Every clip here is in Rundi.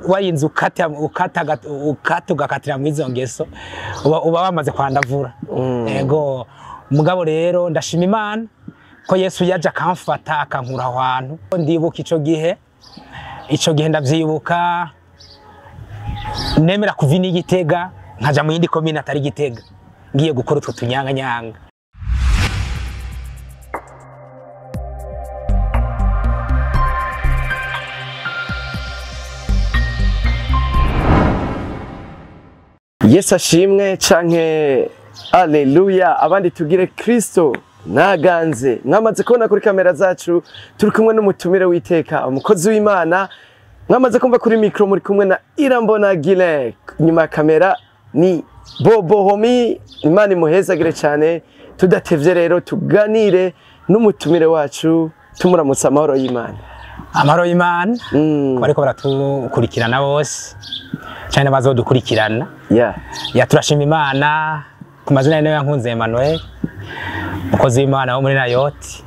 Wayinze ukata ukata ukata ugakatira mu izo ngeso, uba wamaze kwandavura. Ego, mugabo rero ndashima Imana ko Yesu yaje akamfata akankura aho hantu. Ndibuka ico gihe ndavyibuka, nemera kuva i Gitega nkaja mu yindi komine atari Gitega, ngiye gukora utwo tunyanganyanga. Yesu ashimwe canke aleluya, abandi tugire Kristo naganze. Mwamaze kubona kuri kamera zacu turi kumwe n'umutumire w'iteka, umukozi w'Imana. Mwamaze kumva kuri micro muri kumwe na Irambona Gile, inyuma ya kamera ni Bobo Homi. Imana imuhezagire cyane. Tudatevye rero tuganire n'umutumire wacu, tumuramutsa amahoro y'Imana. Amahoro y'Imana bariko baratukurikirana bose cyane bazodukurikirana. Ya, turashima Imana. Ku mazina yawe, Yankunze Emmanuel, umukozi w'Imana wo muri Nayoti.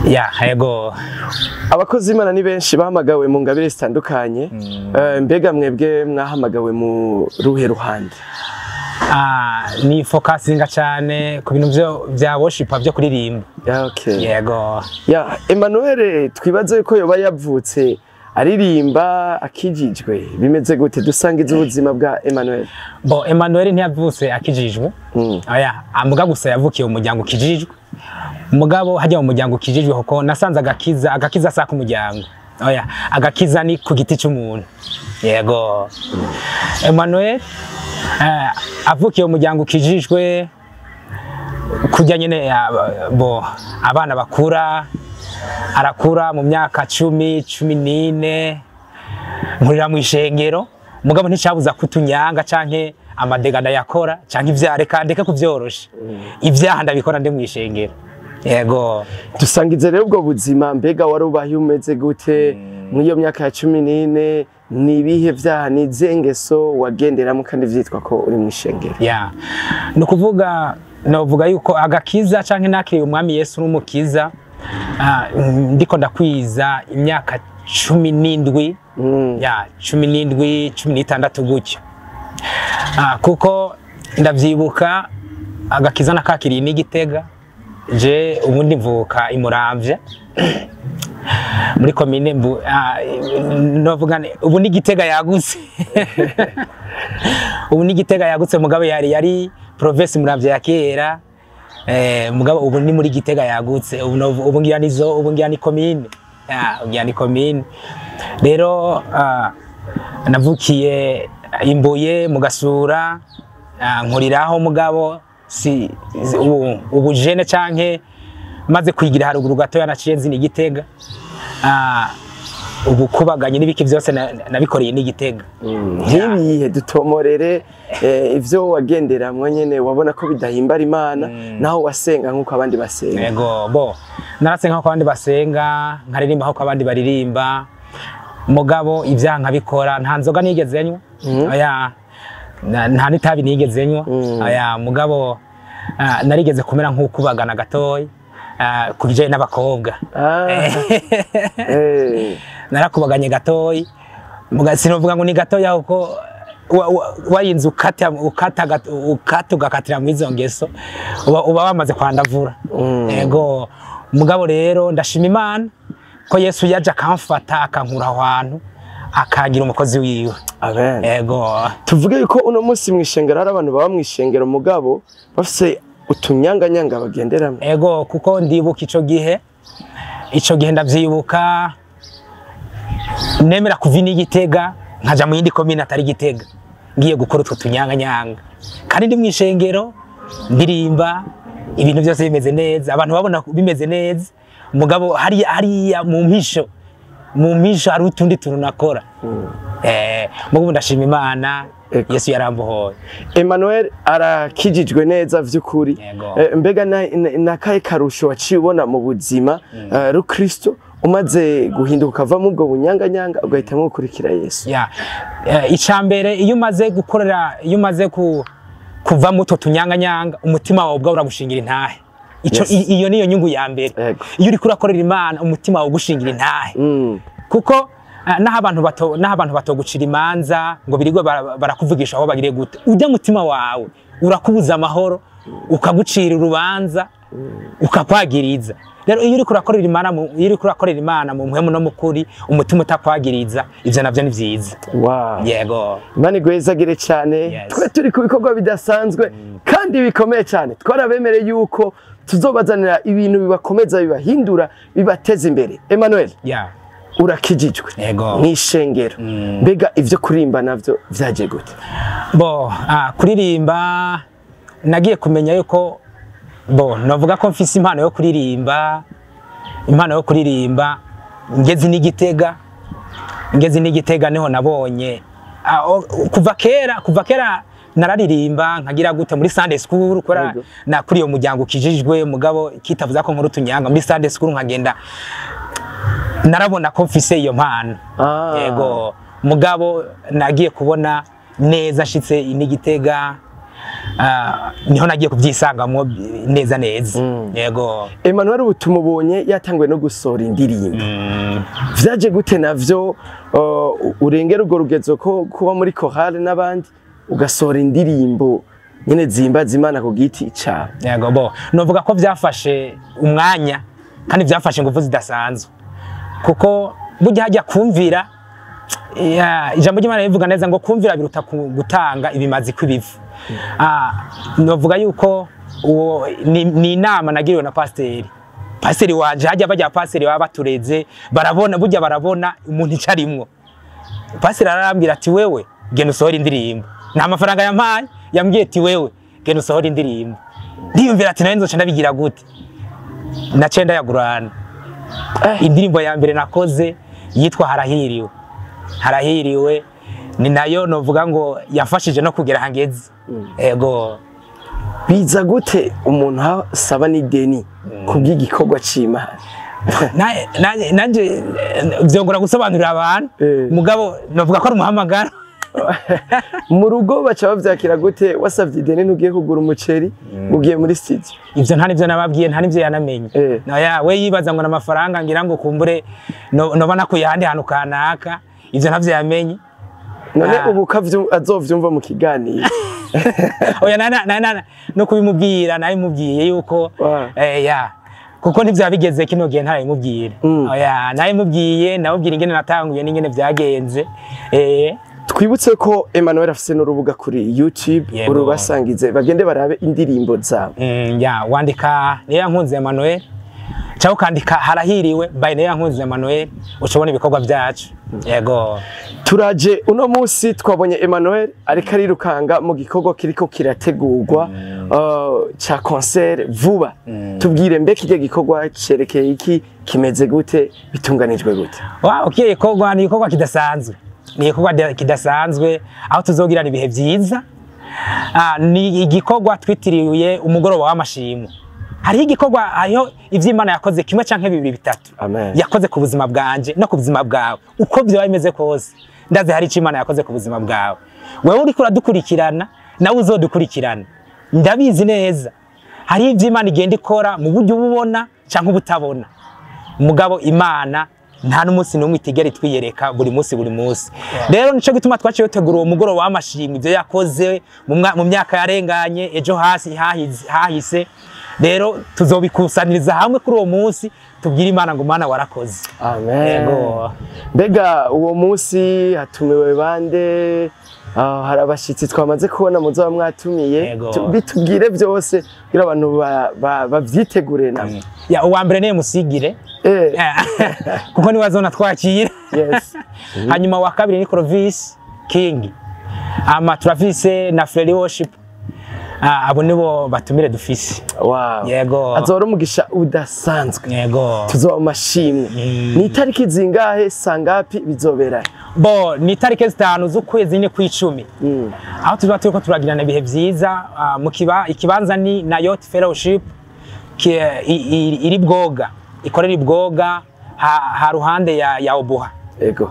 Ya, yego. Abakozi b'Imana ni benshi bahamagawe mu ngabire zitandukanye. Mbega mwebwe mwahamagawe mu ruhe ruhande? Ah, ni focusinga cyane ku bintu byo bya worship, byo kuririmba. Yego. Ya, Emmanuel twibaze yuko yoba yavutse aririmba, akijijwe, bimeze gute? Dusangiza ubuzima bwa Emmanuel. Bo, Emmanuel ntiyavutse akijijwe. Oya, amuga gusa yavukiye mu muryango ukijijwe. Mugabo hajya mu muryango ukijijwe, kuko nasanze agakiza sa ku muryango. Oya, agakiza ni ku giti cy'umuntu. Yego. Emmanuel avukiye mu muryango ukijijwe, kurya nyene bo abana bakura, arakura mu myaka 10, 14, nkurira mu ishengero. Mugabo nticabuza kutunyanga canke amadega ndayakora canke ivyaha, reka ndeke kuvyorosha, ivyaha ndabikora ndi mu ishengero. Yego. Dusangize rero ubwo buzima. Mbega wari ubaye umeze gute muri iyo myaka ya 14? Ni ibihe vyaha, ni izihe ngeso wagenderamo kandi vyitwa ko uri mu ishengero? Ya, ni ukuvuga, novuga yuko agakiza canke nakiriye umwami Yesu n'umukiza, ndiko ndakwiza imyaka 17. Ya, 17, 16 gutyo. Kuko ndavyibuka agakiza nakakiriye n'Igitega. Je ubundi mvuka imuramvya muri komine mbu, novuga ubu ni Gitega yagutse, ubu ni Gitega yagutse. Mugabo yari province Muramvya ya kera, mugabo ubu ni muri Gitega yagutse. Ubu ubu ngira nizo, ubu ngira ni komine. Ya, ubu ngira ni komine. Rero navukiye Imbuye mu Gasura, nkuriraho. Mugabo si ubu jene canke maze kwigira haruguru gatoya naciye nzi ni Gitega. Ubu kubaganye n'ibiki byose nabikoreye n'Igitega. Nk'ibihe? Dutomorere ivyo wagenderamwo nyene wabona ko bidahimbara Imana, naho wasenga nk'uko abandi basenga. Yego, bo narasenga nkuko abandi basenga, nkaririmba nkuko abandi baririmba, mugabo ibyaha nkabikora. Nta nzoga nigeze nywa, oya, nta n'itabi nigeze nywa, oya. Mugabo narigeze kumera nk'ukubagana gatoya ku bijanye n'abakobwa. Narakubaganye gatoyi, sinovuga ngo ni gatoya, kuko wayinze ukata ukata ukata ugakatira mu izo ngeso, uba wamaze kwandavura. Yego, mugabo rero ndashima Imana ko Yesu yaje akamfata akankura aho hantu akagira umukozi wiwe. Amen. Yego. Tuvuge yuko uno munsi mu ishengero hari abantu baba mu ishengero mugabo bafise utunyanganyanga bagenderamo. Ego, kuko ndibuka ico gihe ndavyibuka, nemera kuva i Gitega nkaja mu yindi komine atari Gitega, ngiye gukora utwo tunyanganyanga, kandi ndi mw'ishengero ndirimba, ibintu byose bimeze neza, abantu babona bimeze neza. Mugabo hariya hariya mu mpisho hari utundi tuntu nakora. Mugabo ndashima Imana. Yesu yarambohoye. Emmanuel arakijijwe neza vy'ukuri. Yego. Mbega nakahe karusho waciye ubona mu buzima rukristo umaze guhinduka ukava mu ubwo bunyanganyanga ugahitamo gukurikira Yesu? Ya, icambere, iyo umaze gukorera, iyo umaze kuva mu utwo tunyanganyanga, umutima wawe ubwawe uragushingira intahe. Ico iyo niyo nyungu ya mbere. Iyo uriko urakorera Imana, umutima wawe ugushingira intahe. Kuko Naho abantu batogucira imanza ngo birigwe barakuvugisha aho bagiriye gute, ujya mutima wawe urakubuza amahoro, ukagucira urubanza, ukakwagiriza. Rero iyo uriko urakorera Imana iyo uriko urakorera Imana mu mpwemu no mukuri, umutima utakwagiriza, ivyo navyo ni vyiza. Wow. Yego. Imana igwezagire cyane. Yes. Twe turi ku bikorwa bidasanzwe kandi bikomeye cyane. Twarabemereye yuko tuzobazanira ibintu bibakomeza, bibahindura, bibateza imbere. Emmanuel, urakijijwe Yego. mw'ishengero, mbega ivyo kuririmba navyo vyaje gute? Bo, kuririmba nagiye kumenya yuko, bo, navuga ko mfise impano yo kuririmba. Impano yo kuririmba ngeze n'igitega niho nabonye. Kuva kera nararirimba, nkagira gute muri Sunday school, kora nakuriye umuryango ukijijwe, mugabo kitavuza ko nkuru tunyanga muri Sunday school, nkagenda narabona ko mfise iyo mpano. Yego, mugabo nagiye kubona neza nshitse n'igitega, niho nagiye kubyisangamwo neza neza. Yego. Emmanuel ubu tumubonye yatanguye no gusohora indirimbo. Vyaje gute navyo, urengera urwo rugezo ko kuba muri chorale n'abandi, ugasohora indirimbo nyene zihimbaza Imana ku giti cawe? Yego, bo, novuga ko byafashe umwanya kandi byafashe ingufu zidasanzwe, kuko burya hajya kumvira ya, ijambo ry'Imana rivuga neza ngo kumvira biruta gutanga ibimazi kw'ibivu. Novuga yuko uwo ni inama nagiriwe na pasiteri wanje. Hajya bajya pasiteri baba batureze, barabona, burya barabona umuntu ico arimwo. Pasiteri arambwira ati: "Wewe genda usohore indirimbo." Nta mafaranga yampaye, yambwiye ati: "Wewe genda usohore indirimbo." Ndiyumvira ati: "Nawe nzoca ndabigira gute?" Naciye ndayagurana. Indirimbo ya mbere nakoze yitwa Harahiriwe. Harahiriwe ni nayo novuga ngo yafashije no kugera hangeze. Ego. Biza gute umuntu asaba n'ideni kubw'igikorwa c'Imana? Nanje vyongora gusobanurira abantu, mugabo novuga ko ari umuhamagaro. Mu rugo baca bavyakira gute? Wasavye ideni, ntugiye kugura umuceri, ugiye muri studio. Ivyo nta nivyo nababwiye, nta nivyo yanamenye. Oya, we yibaza ngo n'amafaranga ngira ngo kumbure noba nakuye ahandi hantu kanaka. Ivyo ntavyo yamenye. None ubu azovyumva mu kiganiro? Oya, na no kubimubwira nabimubwiye yuko ya, kuko ntivyaba bigeze kino gihe ntarabimubwira. Oya, nabimubwiye, namubwira ingene natanguye n'ingene vyagenze. Twibutse ko Emmanuel afise n'urubuga kuri YouTube. Yego. Urubasangize bagende barabe indirimbo zawe. Ya, wandika Niyo Yankunze Emmanuel cyangwa ukandika Harahiriwe by Niyo Yankunze Emmanuel, ushobona ibikorwa byacu. Yego. Turaje uno munsi twabonye Emmanuel ariko arirukanga mu gikorwa kiriko kirategurwa ca concert vuba. Tubwire, mbe kirya gikorwa cerekeye iki, kimeze gute, bitunganijwe gute? Wow, okay, igikorwa ni igikorwa kidasanzwe. Ni igikorwa kidasanzwe aho tuzogirana ibihe vyiza. Ni igikorwa twitiriye umugoroba w'amashimwe. Hariho igikorwa, hariho ivyo Imana yakoze kimwe canke bibiri bitatu. Amen. Yakoze ku buzima bwanje no ku buzima bwawe. Uko vyoba bimeze kose, ndazi hari ico Imana yakoze ku buzima bwawe. Wewe uriko uradukurikirana, nawe uzodukurikirana. Ndabizi neza. Hari ivyo Imana igenda ikora mu buryo ububona canke ubutabona. Mugabo Imana nta n'umunsi n'umwe itigera itwiyereka, buri munsi buri munsi. Rero nico gituma twaciye dutegura uwo mugoroba w'amashimwe, ivyo yakoze mu myaka yarenganye, ejo hasi hahise. Rero tuzobikusaniriza hamwe kuri uwo munsi, tubwire Imana ngo: "Mana, warakoze." Amen. Yego. Mbega uwo munsi hatumiwe bande? Hari abashitsi twamaze kubona muzoba mwatumiye. Yego. Bitubwire byose kugira abantu bavyitegure nabo. Ya, uwa mbere niye musigire, kuko niwe azona twakira. Hanyuma wa kabiri ni Clovis King, ama turafise na Freddy Worship. Abo nibo batumire dufise. Yego. Azora umugisha udasanzwe. Yego. Tuzoba mu mashimwe. Ni itariki zingahe, sangapi, bizobera? Bo, ni itariki 5 z'ukwezi nyine kw'icumi, aho tuba turiko turagirana ibihe vyiza, mu kiba ikibanza ni Nayot Fellowship iri Bwoga, ikorera Ibwoga ha ruhande ya Obuha.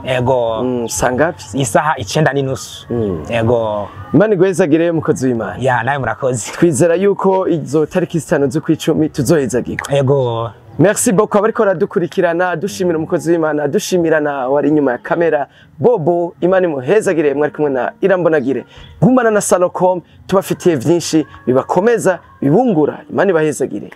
Ego. Sangapi? Isaha 9:30. Ego. Imana igwezagire, mukozi w'Imana. Ya, nawe murakoze. Twizera yuko izo tariki 5 z'ukwicumi tuzohezagirwa. Ego. Merci beaucoup abariko baradukurikirana, dushimira umukozi w'Imana, dushimira na wari inyuma ya kamera Bobo. Imana imuhezagire. Mwari kumwe na Irambonagire. Gumana na Salocom, tubafitiye vyinshi bibakomeza, bibungura. Imana ibahezagire.